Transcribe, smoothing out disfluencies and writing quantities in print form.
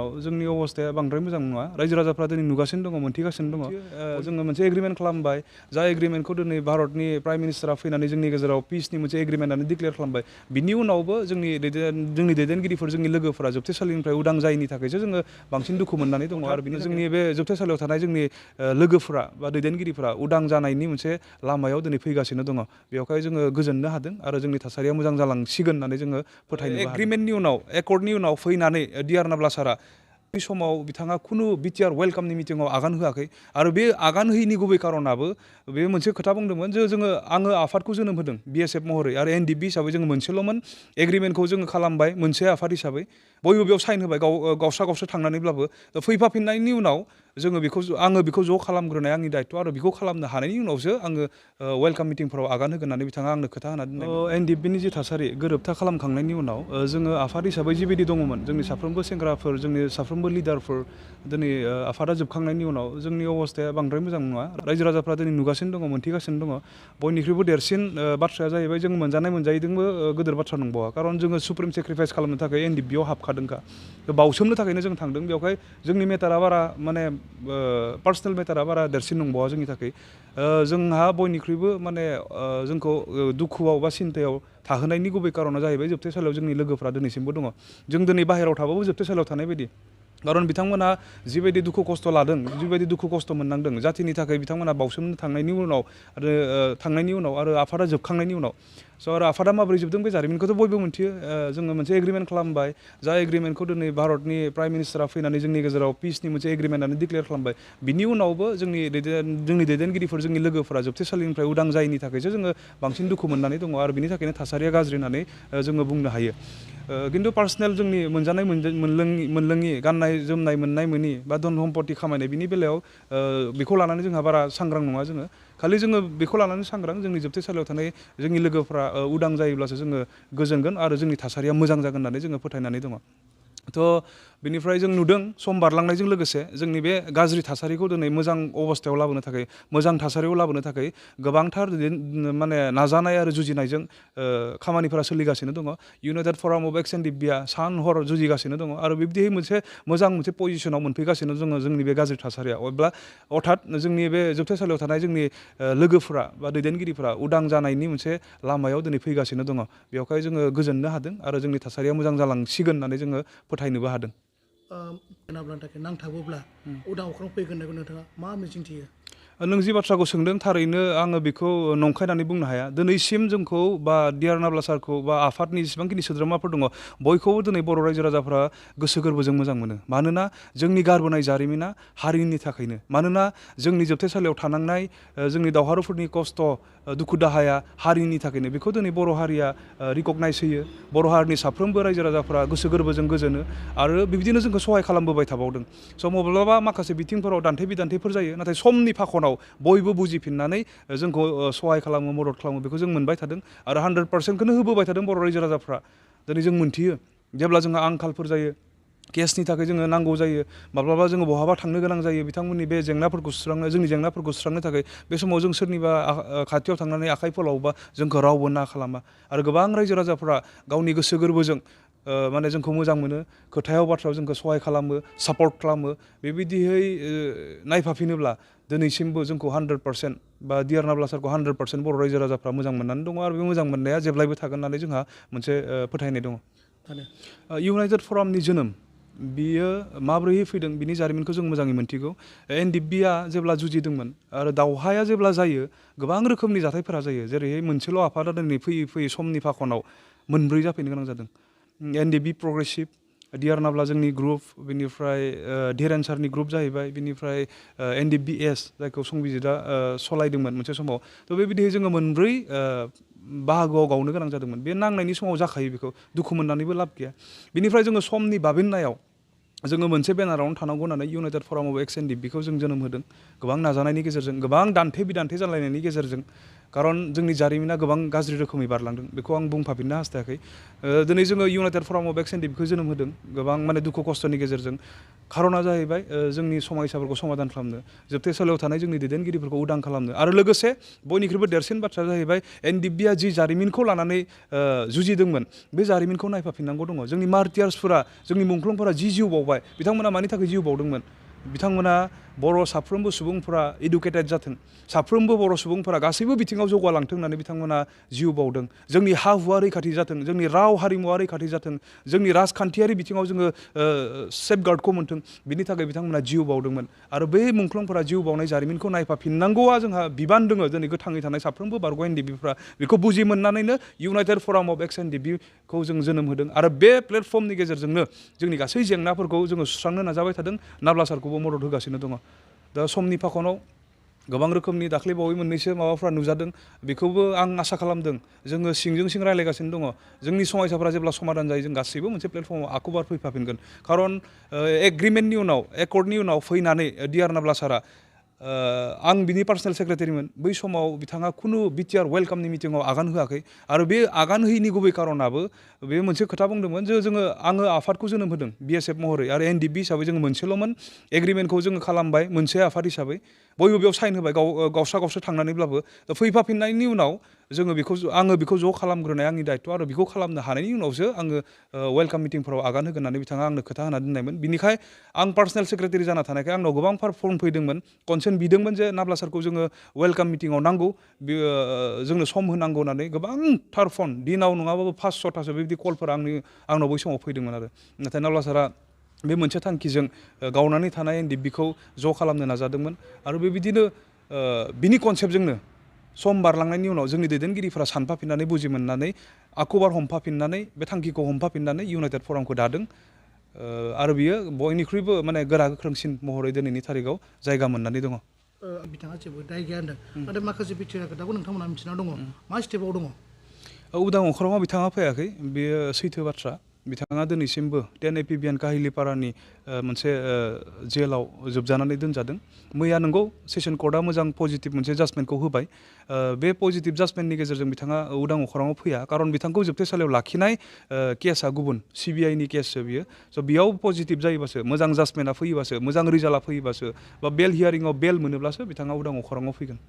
उनाव जोंनि अबस्थाया बांद्राय मोजां नङा रायजो राजाफ्रा दिनै नुगासिनो दङ मोनथिगासिनो दङ जोङो मोनसे एग्रिमेन्ट खालामबाय जाय एग्रिमेन्टखौ दिनै भारतनि प्राइम मिनिस्टारा फैनानै जोंनि गेजेराव पिसनि मोनसे एग्रिमेन्टआनो डिक्लेयार खालामबाय बिनि उनावबो जोंनि दैदेनगिरिफोर जोंनि लोगोफोरा जोबथेसालिनिफ्राय उदां जायैनि थाखायसो जोङो बांसिन दुखु मोननानै दङ आरो बिनि जोंनि बे जोबथेसालियाव थानाय जोंनि लोगोफोरा बा दैदेनगिरिफोरा उदां जानायनि मोनसे लामायाव दिनै फैगासिनो दङ बेवहाय जोङो गोजोननो हादों आरो जोंनि थासारिया मोजां जालांसिगोन होननानै जोङो फोथायनो एग्रिमेन्टनि उनाव एकर्डनि उनाव फैनानै डिआर नाब्ला सारा बे समाव बिथाङा खुनु बिटिआर वेलकामनि मिटिङाव आगान होआखै आरो बे आगान होयैनि गुबै कारनाबो बे मोनसे खोथा बुंदोंमोन जे आङो आफादखौ जोनोम होदों बिएसएफ महरै आरो एनडिएफबि हिसाबै जोङो मोनसेल'मोन एग्रिमेन्टखौ जोङो खालामबाय मोनसे आफाद हिसाबै बयबो बेयाव साइन होबाय गावस्रा थांनानैब्लाबो फैफाफिननायनि उनाव आङो बेखौ ज' खालामग्रोनाय आंनि दायथ' आरो बेखौ खालामनो हानायनि उनावसो आङो वेलकाम मिटिंफोराव आगान होगोन होननानै बिथाङा आंनो खोथा होना दोनदों एनडिएफबिनि जि थासारि गोरोबथा खालामखांनायनि उनाव जोङो आफाद हिसाबै जिबायदि दङमोन जोंनि साफ्रोमबो सेंग्राफोर जोंनि साफ्रोमबो लिडारफोर दिनै आफादा जोबखांनायनि उनाव जोंनि अबस्थाया बांद्राय मोजां नङा रायजो राजाफ्रा दिनै नुगासिनो दङ मोनथिगासिनो दङ बयनिख्रुइबो देरसिन बाथ्राया जाहैबाय जों मोनजानाय मोनजायैदोंबो गोदोर बाथ्रा नंबावा खारन जोङो सुप्रिम सेक्रिफाइस खालामनो थाखाय एनडिएफबियाव हाबखादोंखा बावसोमनो थाखायनो जों थांदों बेवहाय जोंनि मेटारा बारा माने पार्सनेल मेटारा बारा देरसिन नंबावा जोंनि थाखाय जोंहा बयनिख्रुइबो माने जोंखौ दुखुआव बा सिन्थायाव थाहोनायनि गुबै कारना जाहैबाय जोबथेसालियाव जोंनि लोगोफ्रा दिनैसिमबो दङ जों दिनै बाहेरायाव थाबाबो जोबथेसालियाव थानाय बायदि खारन बिथांमोना जिबायदि दुखु खस्थ' लादों जिबायदि दुखु खस्थ' मोननांदों जाथिनि थाखाय बिथांमोना बावसोमनो थांनायनि उनाव आरो आफादा जोबखांनायनि उनाव स' आरो आफादा माबोरै जोबदों बे जारिमिनखौथ' बयबो मिथियो जोङो मोनसे एग्रिमेन्ट खालामबाय जाय एग्रिमेन्टखौ दिनै भारतनि प्राइम मिनिस्टारा फैनानै जोंनि गेजेराव पिसनि मोनसे एग्रिमेन्टआनो डिक्लेयार खालामबाय बिनि उनावबो जोंनि दैदेनगिरिफोर जोंनि लोगोफोरा जोबथेसालिनिफ्राय उदां जायैनि थाखायसो जोङो बांसिन दुखु मोननानै दङ आरो बिनि थाखायनो थासारिया गाज्रि होननानै जोङो बुंनो हायो खिन्थु पार्सनेल जोंनि मोनजानाय मोनलोङि गाननाय जोमनाय मोननाय मोनि बा धन सम्पति खामायनाय बिनि बेलायाव बेखौ लानानै जोंहा बारा सांग्रां नङा जोङो खालि जोङो बेखौ लानानै सांग्रां जोंनि जोबथेसालियाव थानाय जोंनि लोगोफ्रा उदां जायोब्लासो जोङो गोजोनगोन आरो जोंनि थासारिया मोजां जागोन होननानै जोङो फोथायनानै दङ थ' बेनिफ्राय जों नुदों सम बारलांनायजों लोगोसे जोंनि बे गाज्रि थासारिखौ दिनै मोजां अबस्थायाव लाबोनो थाखाय मोजां थासारियाव लाबोनो थाखाय गोबांथार माने नाजानाय आरो जुजिनायजों खामानिफोरा सोलिगासिनो दङ इउनाइटेड फराम अफ एक्स एनडिएफबिआ सान हर जुजिगासिनो दङ आरो बिब्दिहै मोनसे पजिसनाव मोनफैगासिनो दङ जोंनि बे गाज्रि थासारिया अर्थात जोंनि बे जोबथेसालियाव थानाय जोंनि लोगोफोरा बा दैदेनगिरिफोरा उदां जानायनि मोनसे लामायाव दिनै फैगासिनो दङ बेवहाय जोङो गोजोननो हादों आरो जोंनि थासारिया मोजां जालांसिगोन होननानै जोङो फोथायनोबो हादों नांथाबोब्ला उदां अख्रां फैगोन होननायखौ नोंथाङा मा मिजिंथियो नों जि बाथ्राखौ सोंदों थारैनो आङो बेखौ नंखायनानै बुंनो हाया दिनैसिम जोंखौ बा डिआर नाब्ला सारखौ बा आफादनि जेसेबांखिनि सोद्रोमाफोर दङ बयखौबो दिनै बर' रायजो राजाफ्रा गोसो गोरबोजों मोजां मोनो मानोना जोंनि गारबोनाय जारिमिना हारिनि थाखायनो मानोना जोंनि जोबथेसालियाव थानांनाय जोंनि दावहारुफोरनि खस्थ' दुखु दाहाया हारिनि थाखायनो बेखौ दिनै बर' हारिया रिकगनाइज होयो बर' हारिनि साफ्रोमबो रायजो राजाफ्रा गोसो गोरबोजों गोजोनो आरो बिबदिनो जोंखौ सहाय खालामबोबाय थाबावदों स' माब्लाबा माखासे बिथिंफोराव दान्थे बिदान्थेफोर जायो नाथाय समनि फाखनाव बयबो बुजिफिननानै जोंखौ सहाय खालामो मदद खालामो बेखौ जों मोनबाय थादों आरो 100%खौनो होबोबाय थादों बर' रायजो राजाफ्रा दिनै जों मोनथियो जेब्ला जोंहा आंखालफोर जायो केसनि थाखाय जोङो नांगौ जायो माब्लाबा जोङो बहाबा थांनो गोनां जायो बिथांमोननि बे जेंनाफोरखौ जोंनि जेंनाफोरखौ सुस्रांनो थाखाय बे समाव जों सोरनिबा खाथियाव थांनानै आखाइ फोलावोबा जोंखौ रावबो ना खालामा आरो गोबां रायजो राजाफ्रा गावनि गोसो गोरबोजों माने जोंखौ मोजां मोनो खोथायाव बाथ्रायाव जोंखौ सहाय खालामो सापर्ट खालामो बेबायदिहै नायफाफिनोब्ला दिनैसिमबो जोंखौ 100% बा डिआर नाब्ला सारखौ 100% बर' रायजो राजाफ्रा मोजां मोननानै दङ आरो बे मोजां मोननाया जेब्लायबो थागोन होननानै जोंहा मोनसे फोथायनाय दङ इउनाइटेड फरामनि जोनोम बियो माब्रैयै फैदों बिनि जारिमिनखौ जों मोजाङै मोनथिगौ एनडिएफबिआ जेब्ला जुजिदोंमन आरो दावहाया जेब्ला जायो गोबां रोखोमनि जाथायफोरा जायो जेरैहाय मोनसेल' आफादा दिनै फैयै समनि फाखनाव मोनब्रै जाफैनो गोनां जादों एनडिएफबि प्रग्रेसिभ डिआर नाब्ला जोंनि ग्रुप बेनिफ्राय धीरेन सारनि ग्रुप जाहैबाय बेनिफ्राय एनडिएफबिएस जायखौ संबिजितआ सलायदोंमोन मोनसे समाव थ' बेबायदिहै जोङो मोनब्रै बाहागोआव गावनो गोनां जादोंमोन बे नांनायनि समाव जाखायो बेखौ दुखु मोननानैबो लाब गैया बिनिफ्राय जोङो समनि बाबेननायाव जोङो मोनसे बेनारावनो थानांगौ होननानै इउनाइटेड फराम अफ एक्स एनडिएफबिखौ जों जोनोम होदों गोबां नाजानायनि गेजेरजों गोबां दान्थे बिदान्थे जालायनायनि गेजेरजों खारन जोंनि जारिमिना गोबां गाज्रि रोखोमै बारलांदों बेखौ आं बुंफाफिननो हास्थायाखै दिनै जोङो इउनाइटेड फराम अफ एक्स एनडिएफबिखौ जोनोम होदों गोबां माने दुखु खस्थ'नि गेजेरजों खारना जाहैबाय जोंनि समयसाफोरखौ समाधान खालामनो जोबथेसालियाव थानाय जोंनि दैदेनगिरिफोरखौ उदां खालामनो आरो लोगोसे बयनिख्रुइबो देरसिन बाथ्राया जाहैबाय एनडिएफबिआ जि जारिमिनखौ लानानै जुजिदोंमोन बे जारिमिनखौ नायफाफिननांगौ दङ जोंनि मार्टियार्सफोरा जोंनि मुंख्लंफोरा जि जिउ बावबाय बिथांमोना मानि थाखाय जिउ बावदोंमोन बिथांमोना बर' साफ्रोमबो सुबुंफोरा इडुकेटेड जाथों साफ्रोमबो बर' सुबुंफोरा गासैबो बिथिङाव जौगालांथों होननानै बिथांमोना जिउ बावदों जोंनि हा हुआ रैखाथि जाथों जोंनि राव हारिमुवा रैखाथि जाथों जोंनि राजखान्थियारि बिथिङाव जोङो सेफगार्डखौ मोन्थों बिनि थाखाय बिथांमोना जिउ बावदोंमोन आरो बे मुंख्लंफोरा जिउ बावनाय जारिमिनखौ नायफाफिननांगौआ जोंहा बिबान दङ दिनै गोथाङै थानाय साफ्रोमबो बारग' एनडिएफबिफ्रा बेखौ बुजि मोननानैनो इउनाइटेड फराम अफ एक्स एनडिएफबिखौ जों जोनोम होदों आरो बे प्लेटफर्मनि गेजेरजोंनो जोंनि गासै जेंनाफोरखौ जोङो सुस्रांनो नाजाबाय थादों नाब्ला सारखौबो मदद होगासिनो दङ दा समनि फाखनाव गोबां रोखोमनि दाख्लै बावै मोननैसो माबाफ्रा नुजादों बेखौबो आं आसा खालामदों जोङो सिंजों सिं रायलायगासिनो दङ जोंनि समयसाफोरा जेब्ला समाधान जायो जों गासैबो मोनसे प्लेटफर्माव आखुबार फैफाफिनगोन खारन एग्रिमेन्टनि उनाव एकर्डनि उनाव फैनानै डिआर नाब्ला सारा आं बिनि पार्सनेल सेक्रेटारिमोन बै समाव बिथाङा खुनु बिटिआर वेलकामनि मिटिङाव आगान होआखै आरो बे आगान होयैनि गुबै कारनाबो बे मोनसे खोथा बुंदोंमोन जे आङो आफादखौ जोनोम होदों बिएसएफ महरै आरो एनडिएफबि हिसाबै जोङो मोनसेल'मोन एग्रिमेन्टखौ जोङो खालामबाय मोनसे आफाद हिसाबै बयबो बेयाव साइन होबाय गावस्रा थांनानैब्लाबो फैफाफिननायनि उनाव आङो बेखौ ज' खालामग्रोनाय आंनि दायथ' आरो बेखौ खालामनो हानायनि उनावसो आङो वेलकाम मिटिंफोराव आगान होगोन होननानै बिथाङा आंनो खोथा होना दोननायमोन बिनिखाय आं पार्सनेल सेक्रेटारि जाना थानायखाय आंनाव गोबांफोर फर्म फैदोंमोन कनसेन्ट बिदोंमोन जे नाब्ला सारखौ जोङो वेलकाम मिटिङाव नांगौ जोंनो सम होनांगौ होननानै गोबांथार फन दिनाव नङाबाबो 5-6थासो बेबायदि कलफोरा आंनाव बै समाव फैदोंमोन आरो नाथाय नाब्ला सारा बे मोनसे थांखिजों गावनानै थानाय एनडिएफबिखौ ज' खालामनो नाजादोंमोन आरो बेबायदिनो बिनि कनसेप्टजोंनो सम बारलांनायनि उनाव जोंनि दैदेनगिरिफोरा सानफाफिननानै बुजि मोननानै आखुबार हमफाफिननानै बे थांखिखौ हमफाफिननानै इउनाइटेड फरामखौ दादों आरो बियो बयनिख्रुइबो माने गोरा गोख्रोंसिन महरै दिनैनि थारिखआव जायगा मोननानै दङ बिथाङा जेबो दाय गैया होनदों नाथाय माखासे बिटिआर खोथाखौ नोंथांमोना मिथिना दङ मा स्टेपआव दङ उदां अख्राङाव बिथाङा फैयाखै बेयो सैथो बाथ्रा बिथाङा दिनैसिमबो एनएपि काहिलिपारानि मोनसे जेलाव जोबजानानै दोनजादों मैया नंगौ सेसन कर्टआ मोजां पजिटिभ मोनसे जाजमेन्टखौ होबाय बे पजिटिभ जाजमेन्टनि गेजेरजों बिथाङा उदां अख्राङाव फैया खारन बिथांखौ जोबथेसालियाव लाखिनाय केसआ गुबुन सिबिआइनि केससो बियो स' बेयाव पजिटिभ जायोबासो मोजां जाजमेन्टआ फैयोबासो मोजां रिजाल्टआ फैयोबासो बा बेल हियारिंआव बेल मोनोब्लासो बिथाङा उदां अख्राङाव फैगोन